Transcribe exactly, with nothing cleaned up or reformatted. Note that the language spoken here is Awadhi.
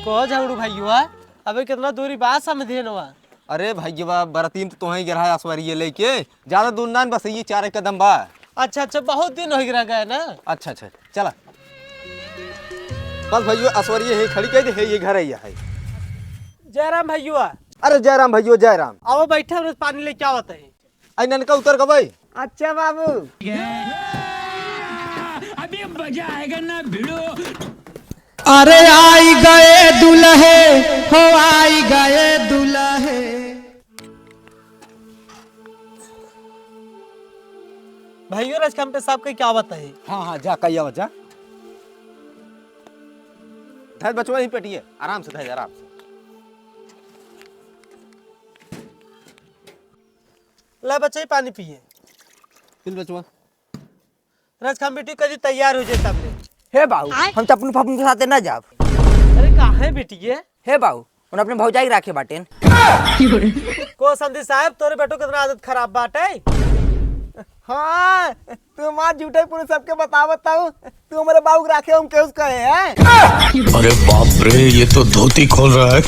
कहो झगड़ू भैया, अबे कितना दूरी बा समधिनवा? अरे भैया, बरतीन तो तोहई गिरा है असवरिये लेके, ज्यादा दूर ना, बस ये चार कदम बा। अच्छा, अच्छा, बहुत दिन हो गया गए ना। अच्छा, अच्छा, चला। बस भैया, असवरिये है, खड़ी कह दे, है ये घर है, ये है। जयराम भैया। अरे जयराम भैया, जयराम। आओ बैठा, रोज पानी लेके आवत है। आई ननका उतर गबई। अच्छा बाबू। अभी मजा आएगा ना भिड़ो। अरे आई गए दुल्हे, हो आई गए दुल्हे। भैया, राजकाम पे साहब के क्या बताए? हाँ, हाँ, जा, कहिया जा। धर बचवा ही पेटिए, आराम से धर, आराम से। ले बच्चा, ही पानी पिए। पिल बचवा। राजकाम बेटी कभी तैयार हो जाए तब ले। हे बाबू, आय। हम चपनू फपनू के साथे ना जाब। अरे काहे बेटी ये? हे बाबू, उन अपने भौजाई के राखे बाटेन। को समधी साहब, तोरे बेटो कितना आदत खराब बाटे। हाँ, तू मार झूठे पुरुष सबके बतावत हूँ। तू हमारे बाबू के राखे हम केहू से कहे हैं? अरे बाप रे, ये तो धोती खोल रहा है।